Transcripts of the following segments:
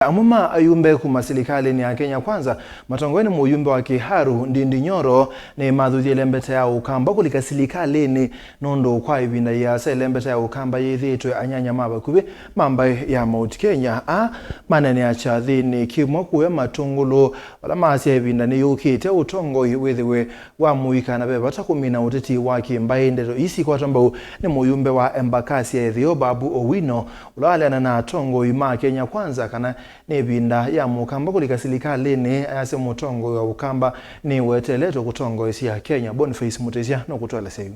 Amwe ayumbe kuma silikalini ya Kenya Kwanza matongweni muyumbe wa Kiharu Ndindi Nyoro ni mathuthie ilembeta ya Ukamba kulika silikalini nundu kwa ivinda yiasa ilembeta ya Ukamba yithitwe anyanya ma vakuvi ma mbai ya Mount Kenya a manene ya chathini kimwe kuya matungulu vala maasya ivinda ni yukite utongoi withiwe wa muika na vevata kumina uteti wa kimbai. Ndeto isi kwatwa mbau ni muyumbe wa Embakasi ya ithio Babu Owino ula aliana na atongoi ma Kenya Kwanza kana ni ivinda ya mukamba kulika silikalini ayasya mutongoi wa Ukamba ni weteletwe kutongoesya Kenya. Boniface Mutesia no kutwelesya yu.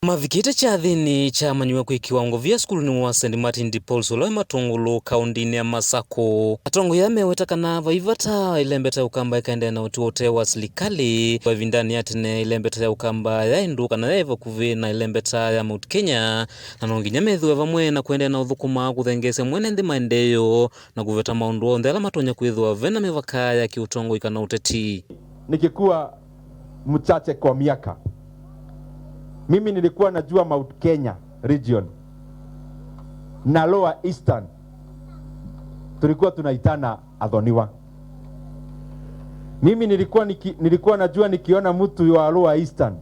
Mavikite chathini chamanyiwa kwikiwa ngovia sukuluni wa St Martin de Pauls ula Matungulu kaundini ya Masaku. Atongoi ameweta kana vaivata ilembeta ya Ukamba ikaendeea na uti ute wa silikali kwa ivindani ya tene. Ilembeta ya Ukamba yaindu kana yai vakuvi na ilembeta ya Mount Kenya na no nginya methiwe vamwe na kuendeea na uthukuma kuthengeesya mwene nthi maendeeo na kuveta maundu onthe ala matonya kwithiwa vena mivaka ya kiutongoi kana uteti. Nikikuwa mchache kwa miaka, mimi nilikuwa najua Mount Kenya region na Lower Eastern, tulikuwa tunaitana Athoniwa. Mimi nilikuwa najua nikiona mtu wa Lower Eastern,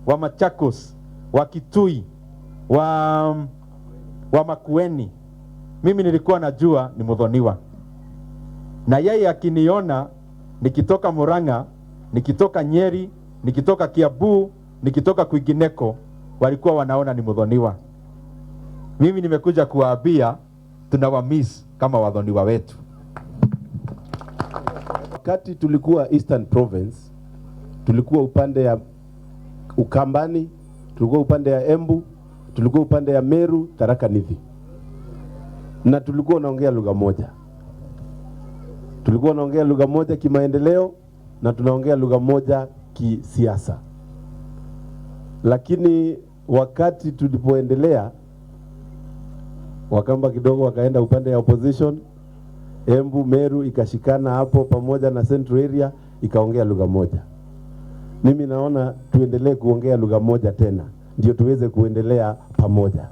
wa Machakos, wa Kitui, wa Makueni, mimi nilikuwa najua ni Muthoniwa, na yeye akiniona nikitoka Murang'a, nikitoka Nyeri, nikitoka Kiambu, nikitoka kwingineko, walikuwa wanaona ni Muthoniwa. Mimi nimekuja kuwaambia tunawamiss kama wathoniwa wetu. Wakati tulikuwa Eastern Province, tulikuwa upande ya Ukambani, tulikuwa upande ya Embu, tulikuwa upande ya Meru, Tharaka Nithi, na tulikuwa naongea lugha moja. Tulikuwa naongea lugha moja kimaendeleo na tunaongea lugha moja kisiasa. Lakini wakati tulipoendelea, Wakamba kidogo wakaenda upande ya opposition, Embu, Meru ikashikana hapo pamoja na Central Area ikaongea lugha moja. Mimi naona tuendelee kuongea lugha moja tena, ndio tuweze kuendelea pamoja.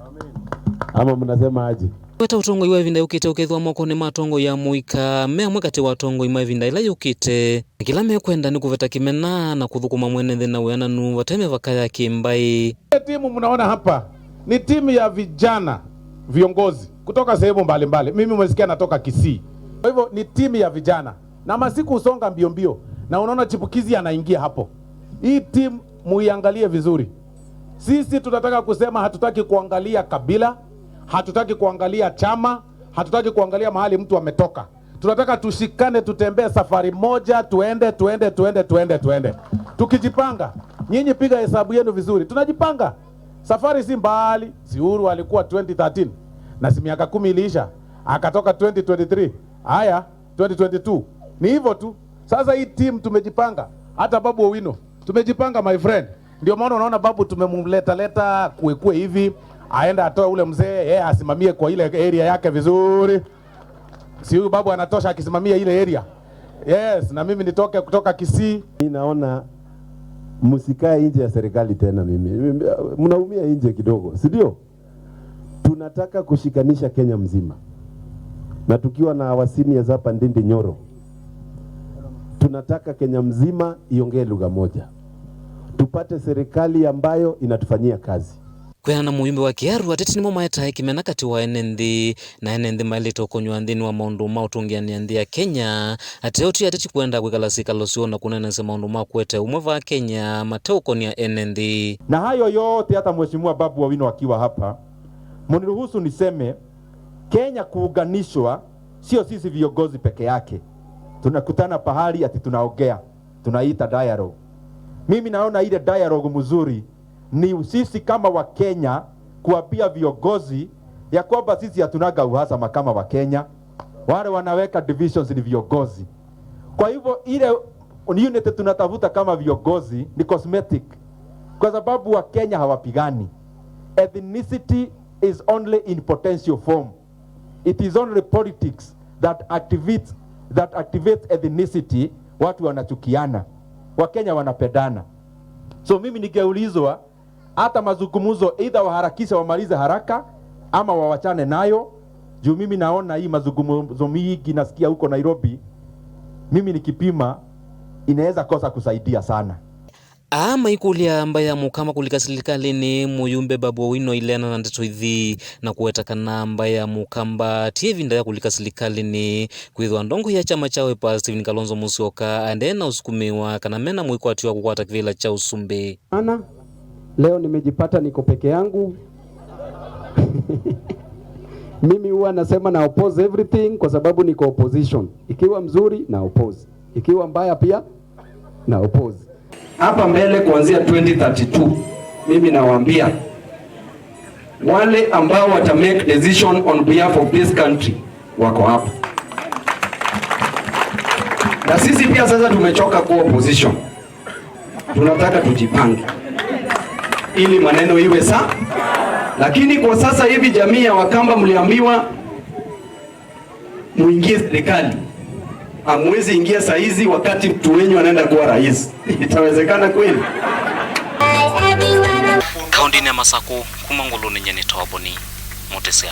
Ama mnasema aje? Weta utongoi wa ivinda yukite ukethwa moko ni matongoi ya muika me amwe kati wa atongoi ma ivinda ila yukite kila mekwenda ni kuveta kimena na kuthukuma mwene nthi na wiananu vate mivaka ya kimbai. Timu mnaona hapa ni timu ya vijana viongozi kutoka sehemu mbalimbali. Mimi umesikia natoka Kisii, kwa hivyo ni timu ya vijana na masiku usonga mbio mbio, na unaona chipukizi anaingia hapo. Hii timu muiangalie vizuri. Sisi tunataka kusema hatutaki kuangalia kabila, hatutaki kuangalia chama, hatutaki kuangalia mahali mtu ametoka. Tunataka tushikane, tutembee safari moja, tuende tuende tuende tuende tuende, tukijipanga. Nyinyi piga hesabu yenu vizuri, tunajipanga. Safari si mbali. Si Uhuru alikuwa 2013 na si miaka 10 iliisha, akatoka 2023, haya 2022, ni hivyo tu. Sasa hii team tumejipanga, hata Babu Owino tumejipanga, my friend. Ndio maana unaona Babu tumemleta leta kuekue hivi, aenda atoe ule mzee, yeye asimamie kwa ile area yake vizuri. Si huyu Babu anatosha akisimamia ile area? Yes, na mimi nitoke kutoka Kisii. Mimi naona msikae nje ya serikali tena. Mimi mnaumia nje kidogo, si ndio? Tunataka kushikanisha Kenya mzima, na tukiwa na our seniors hapa Ndindi Nyoro, tunataka Kenya mzima iongee lugha moja, tupate serikali ambayo inatufanyia kazi. Kwĩana muyumbe wa Kiaru ateti nimo maetae kimena kati wa ene nthi na ene nthi mailite ukunywa nthini wa maundu ma utungiania nthi ya Kenya ateo ti ateti kwenda kwikala sikalo sio na kunenesa maundu ma kwete umwe va Kenya mateukonia ene nthi. Na hayo yote hata Mheshimiwa Babu Owino akiwa hapa, mniruhusu niseme Kenya kuunganishwa sio sisi viongozi peke yake. Tunakutana pahali ati tunaongea, tunaita dialogue. Mimi naona ile dialogue mzuri ni sisi kama Wakenya kuambia viongozi ya kwamba sisi hatunaga uhasama kama Wakenya. Wale wanaweka divisions ni viongozi. Kwa hivyo ile unity tunatafuta kama viongozi ni cosmetic, kwa sababu Wakenya hawapigani. Ethnicity is only in potential form. It is only politics that activates ethnicity. Watu wanachukiana, Wakenya wanapendana. So mimi ningeulizwa hata mazungumzo, either waharakishe wamalize haraka ama wawachane nayo. Juu mimi naona hii mazungumzo mingi nasikia huko Nairobi, mimi nikipima inaweza kosa kusaidia sana. Ama ikulia mba ya mukamba kulika silikalini muyumbe Babu Owino ileana na ndeto ithi na kuweta kana mba ya mukamba tie ivinda ya kulika silikalini kwithwa ndongo ya chama cha Wiper Stephen Kalonzo Musyoka aendee na usukumiwa kana mena mwikwati wa kukwata kivila cha usumbi. Ana leo nimejipata niko peke yangu. Mimi huwa nasema na oppose everything kwa sababu niko opposition. Ikiwa mzuri na oppose, ikiwa mbaya pia na oppose. Hapa mbele kuanzia 2032 mimi nawaambia wale ambao wata make decision on behalf of this country wako hapa, na sisi pia sasa tumechoka kuwa opposition, tunataka tujipange ili maneno iwe sawa. Lakini kwa sasa hivi jamii ya Wakamba mliambiwa muingie serikali, hamwezi ingia saa hizi wakati mtu wenyu anaenda kuwa rais. Itawezekana kweli? Kaunti ya Masaku kuma Nguluni nyene toboni Mutesia.